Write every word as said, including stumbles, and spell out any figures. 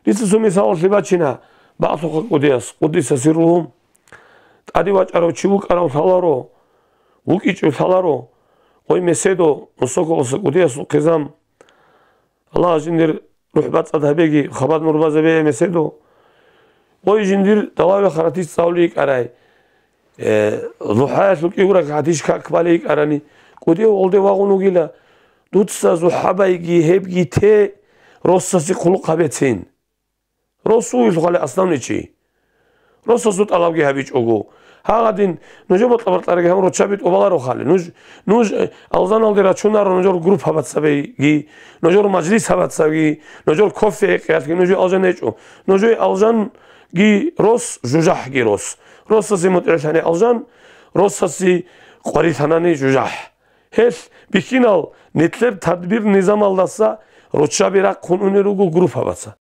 Дица цо мисалалъе бачина, бакълъухъа кӀудияс, къуддиса сирругьу, тӀаде вачӀарав чи вукӀарав лъаларо, вукӀичӀев лъаларо, гъой Меседо, Мусоколоса кӀудиясул хъизан, Аллагьас жиндир рухӀ бацӀцӀад гьабеги, хабар нур базабе Меседо, гъой жиндир далаве харатис цӀалулей йикӀарай, э, зухӀаялъул кӀигураб хӀадис как балей йикӀарани, кӀудияв гъолде вагъун вугила, дуца зухӀабайги гьебги те, росасе хъулухъ гьабецин. Рос вугелъухъали аславни чи. Росасул тӀалабги гьабичӀого. Гьагъадин, нужер бокьа-бокьарабги гьабун руччаби тӀубаларохъали. Нуж, нуж, э, алжаналде рачунаро нужер группа бацабиги, нужер мажлис гьабацаги, нужер кофе гьекъиялъги нужее алжан гьечӀо. Нужее алжанги рос, жужахӀги рос. Росасе мутӀигӀлъани алжан, росасе къварилъанани жужахӀ. Гьелъ бихьинал нилъер тадбир-низамалдаса руччаби рахъун унел руго группа баца.